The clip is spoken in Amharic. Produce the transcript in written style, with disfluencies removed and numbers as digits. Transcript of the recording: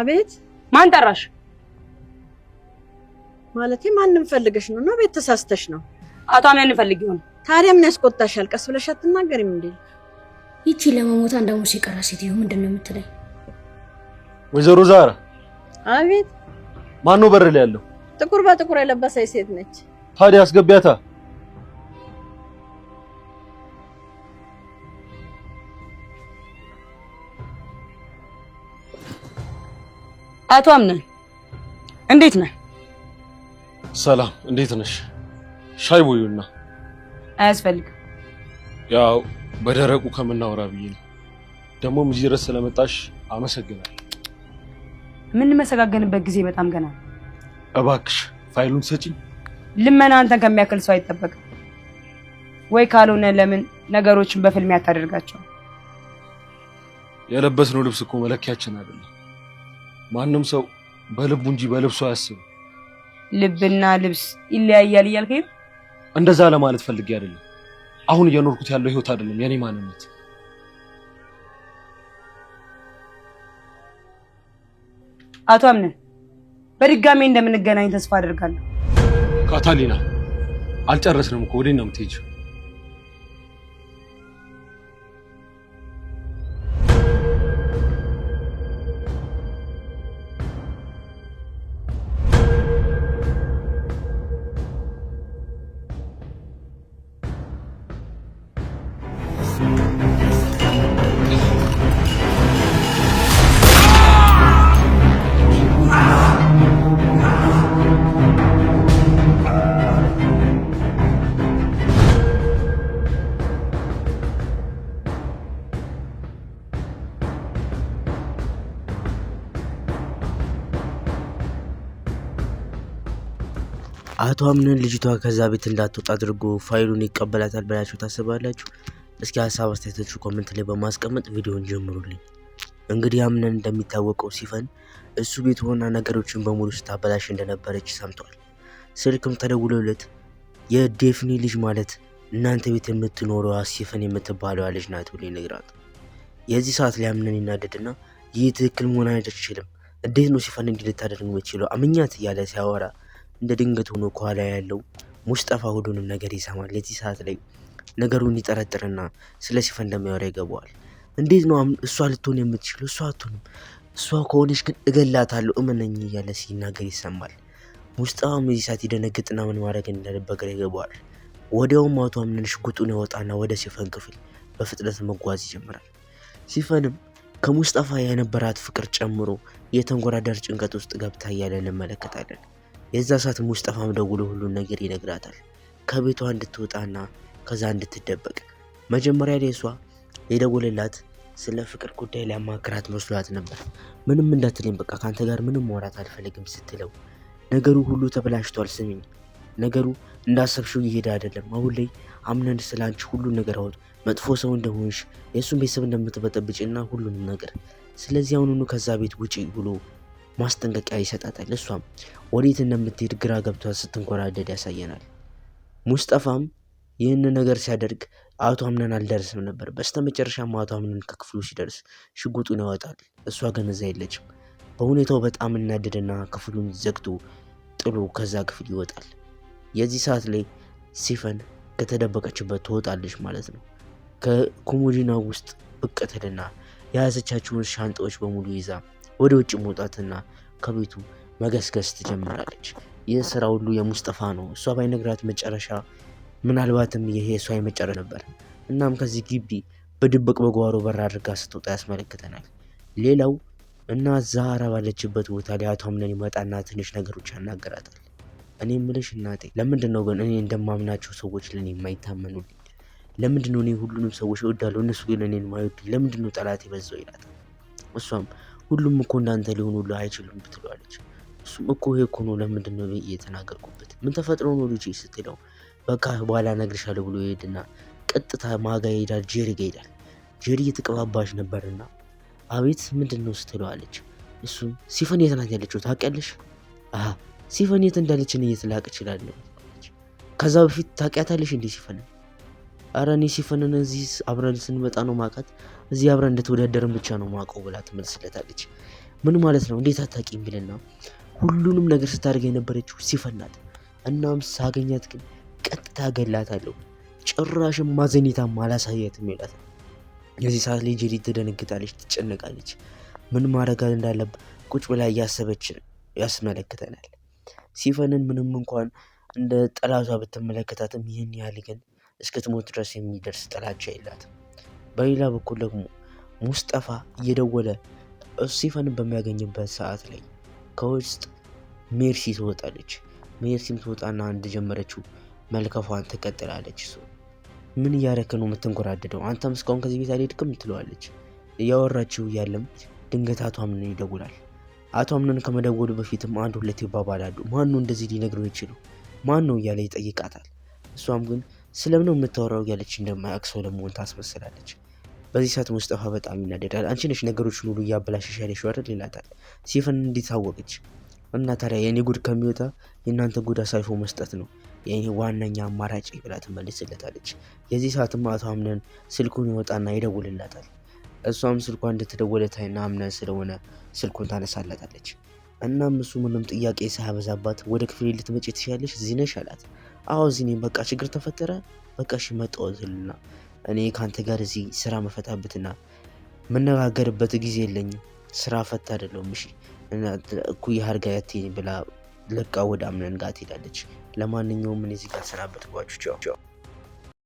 አቤት። ማን ጠራሽ? ማለቴ ማንም ፈልገሽ ነው ነው ቤት ተሳስተሽ ነው? አቶ አምነን ፈልጌው ነው። ታዲያ ምን ያስቆጣሻል? ቀስ ብለሽ አትናገሪም እንዴ? ይቺ ለመሞት አንድ ሐሙስ የቀራ ሴትዮ ምንድን ነው የምትለኝ? ወይዘሮ ዛራ። አቤት። ማን ነው በር ላይ ያለው? ጥቁር በጥቁር የለበሰች ሴት ነች። ታዲያ አስገቢያታ። አቶ አምነን እንዴት ነህ? ሰላም፣ እንዴት ነሽ? ሻይ ቦዩና። አያስፈልግም። ያው በደረቁ ከምናወራ ብዬ ነው። ደግሞም እዚህ ድረስ ስለመጣሽ አመሰግናለሁ። የምንመሰጋገንበት ጊዜ በጣም ገና ነው። እባክሽ ፋይሉን ሰጪኝ። ልመና አንተን ከሚያክል ሰው አይጠበቅም። ወይ ካልሆነ ለምን ነገሮችን በፍልሚያ አታደርጋቸው? የለበስነው ልብስ እኮ መለኪያችን አይደለም። ማንም ሰው በልቡ እንጂ በልብሱ አያስብም። ልብና ልብስ ይለያያል እያልከኝ? እንደዛ ለማለት ፈልጌ አይደለም። አሁን እየኖርኩት ያለው ህይወት አይደለም የኔ ማንነት። አቶ አምነን በድጋሜ እንደምንገናኝ ተስፋ አደርጋለሁ። ካታሊና አልጨረስንም እኮ፣ ወዴት ነው የምትሄጂው? አቶ አምነን ልጅቷ ከዛ ቤት እንዳትወጣ አድርጎ ፋይሉን ይቀበላታል ብላችሁ ታስባላችሁ? እስኪ ሀሳብ አስተያየታችሁ comment ላይ በማስቀመጥ ቪዲዮን ጀምሩልኝ። እንግዲህ አምነን እንደሚታወቀው ሲፈን እሱ ቤት ሆና ነገሮችን በሙሉ ስታበላሽ እንደነበረች ሰምቷል። ስልክም ተደውሎለት የዴፍኒ ልጅ ማለት እናንተ ቤት የምትኖረዋ ሲፈን የምትባለዋ ልጅ ናት ብሎ ይነግራል። የዚህ ሰዓት ላይ አምነን ይናደድና ይህ ትክክል መሆን አይችልም፣ እንዴት ነው ሲፈን እንዲህ ልታደርግ የምትችለው አምኛት እያለ ሲያወራ እንደ ድንገት ሆኖ ከኋላ ያለው ሙስጠፋ ሁሉንም ነገር ይሰማል። የዚህ ሰዓት ላይ ነገሩን ይጠረጥርና ስለ ሲፈን እንደሚያወራ ይገባዋል። እንዴት ነው እሷ ልትሆን የምትችለው? እሷ አትሆንም። እሷ ከሆነች ግን እገላታለሁ እመነኝ እያለ ሲናገር ይሰማል። ሙስጠፋም የዚህ ሰዓት ይደነግጥና ምን ማድረግ እንዳለበት ግራ ይገባዋል። ወዲያውም አቶ አምነን ሽጉጡን ያወጣና ወደ ሲፈን ክፍል በፍጥነት መጓዝ ይጀምራል። ሲፈንም ከሙስጠፋ የነበራት ፍቅር ጨምሮ የተንጎራደር ጭንቀት ውስጥ ገብታ እያለ እንመለከታለን። የዛ ሰዓት ሙስጠፋም ደውሎ ሁሉን ነገር ይነግራታል። ከቤቷ እንድትወጣና ከዛ እንድትደበቅ። መጀመሪያ ላይ እሷ የደወለላት ስለ ፍቅር ጉዳይ ሊያማክራት መስሏት ነበር። ምንም እንዳትለኝ በቃ ከአንተ ጋር ምንም ማውራት አልፈልግም ስትለው ነገሩ ሁሉ ተበላሽቷል፣ ስሚኝ፣ ነገሩ እንዳሰብሽው እየሄደ አይደለም። አሁን ላይ አምነን ስለ አንቺ ሁሉን ነገር አወጡ፣ መጥፎ ሰው እንደሆንሽ፣ የእሱን ቤተሰብ እንደምትበጠብጭና ሁሉንም ነገር፣ ስለዚህ አሁኑኑ ከዛ ቤት ውጪ ብሎ ማስጠንቀቂያ ይሰጣታል። እሷም ወዴት እንደምትሄድ ግራ ገብቷት ስትንኮራደድ ያሳየናል። ሙስጠፋም ይህን ነገር ሲያደርግ አቶ አምነን አልደርስም ነበር። በስተመጨረሻም አቶ አምነን ከክፍሉ ሲደርስ ሽጉጡን ያወጣል። እሷ ግን እዛ የለችም። በሁኔታው በጣም እናደድና ክፍሉን ዘግቶ ጥሎ ከዛ ክፍል ይወጣል። የዚህ ሰዓት ላይ ሲፈን ከተደበቀችበት ትወጣለች ማለት ነው። ከኮሞዲና ውስጥ ብቅ ትልና የያዘቻቸውን ሻንጣዎች በሙሉ ይዛ ወደ ውጭ መውጣትና ከቤቱ መገስገስ ትጀምራለች። ይህ ስራ ሁሉ የሙስጠፋ ነው። እሷ ባይነግራት መጨረሻ ምናልባትም ይሄ እሷ የመጨረ ነበር። እናም ከዚህ ግቢ በድብቅ በጓሮ በር አድርጋ ስትወጣ ያስመለክተናል። ሌላው እና ዛራ ባለችበት ቦታ ላይ አቶ አምነን ይመጣና ትንሽ ነገሮች ያናገራታል። እኔ ምልሽ እናቴ፣ ለምንድን ነው ግን እኔ እንደማምናቸው ሰዎች ለእኔ የማይታመኑልኝ? ለምንድን ነው እኔ ሁሉንም ሰዎች እወዳለሁ እነሱ ግን እኔን የማይወዱኝ? ለምንድን ነው ጠላት የበዛው ይላታል። እሷም ሁሉም እኮ እንዳንተ ሊሆኑልህ አይችሉም ትለዋለች። እሱም እኮ ይሄ እኮ ነው ለምንድን ነው የተናገርኩበት? ምን ተፈጥሮ ነው ልጄ ስትለው በቃ በኋላ እነግርሻለሁ ብሎ ይሄድና ቀጥታ ማጋ ይሄዳል። ጄሪ ጋ ይሄዳል። ጄሪ እየተቀባባች ነበርና አቤት ምንድን ነው ስትለዋለች። እሱም ሲፈን የት ናት ያለችው ታውቂያለሽ? አሀ ሲፈን የት እንዳለች እኔ የት ላውቅ እችላለሁ? ከዛ በፊት ታውቂያታለሽ እንዴ ሲፈንን? አረ እኔ ሲፈንን እዚህ አብረን ስንመጣ ነው ማውቃት፣ እዚህ አብረን እንደተወዳደርን ብቻ ነው ማውቀው ብላ ትመልስለታለች። ምን ማለት ነው እንዴት አታውቂም? ቢልና ሁሉንም ነገር ስታደርግ የነበረችው ሲፈን ናት። እናም ሳገኛት ግን ቀጥታ ገላታለሁ፣ ጭራሽም ማዘኔታም አላሳያትም ይላታል። የዚህ ሰዓት ላይ ጀዲት ትደነግጣለች፣ ትጨነቃለች። ምን ማድረግ እንዳለብ ቁጭ ብላ እያሰበች ያስመለክተናል። ሲፈንን ምንም እንኳን እንደ ጠላቷ ብትመለከታትም ይህን ያህል ግን እስክትሞት ድረስ የሚደርስ ጥላቻ የላትም። በሌላ በኩል ደግሞ ሙስጠፋ እየደወለ ሲፈንን በሚያገኝበት ሰዓት ላይ ከውስጥ ሜርሲ ትወጣለች። ሜርሲም ትወጣና እንደጀመረችው መልከፏን ትቀጥላለች። እሱ ምን እያደረክ ነው የምትንጎራደደው? አንተም እስካሁን ከዚህ ቤት አልሄድክም ትለዋለች። እያወራችው እያለም ድንገት አቶ አምነን ይደውላል። አቶ አምነን ከመደወሉ በፊትም አንድ ሁለት ይባባላሉ። ማን ነው እንደዚህ ሊነግረው ይችሉ ማን ነው እያለ ይጠይቃታል። እሷም ግን ስለምን ነው የምታወራው እያለች እንደማያውቅ ሰው ለመሆን ታስመስላለች። በዚህ ሰዓት ሙስጠፋ በጣም ይናደዳል። አንቺ ነሽ ነገሮችን ሁሉ እያበላሸሽ ያለሽው አይደል ይላታል። ሲፈን እንዴት አወቀች? እና ታዲያ የእኔ ጉድ ከሚወጣ የእናንተ ጉድ አሳልፎ መስጠት ነው የእኔ ዋነኛ አማራጭ ብላ ትመልስለታለች። የዚህ ሰዓትም አቶ አምነን ስልኩን ይወጣና ይደውልላታል። እሷም ስልኳ እንደተደወለ ታይና አምነን ስለሆነ ስልኩን ታነሳላታለች። እናም እሱ ምንም ጥያቄ ሳያበዛባት ወደ ክፍሌ ልትመጪ ትችያለሽ፣ እዚህ ነሽ አላት። አዎ እዚህ ነኝ፣ በቃ ችግር ተፈጠረ፣ በቃ እሺ መጣሁ ትልና እኔ ከአንተ ጋር እዚህ ስራ መፈታበትና መነጋገርበት ጊዜ የለኝም፣ ስራ ፈታ አይደለሁም፣ እሺ እኩያ አድርጋ ያትኝ ብላ ለቃ ወደ አምነን ጋር ትሄዳለች። ለማንኛውም እኔ እዚህ ጋር ሰናበትኳችሁ። ቻው።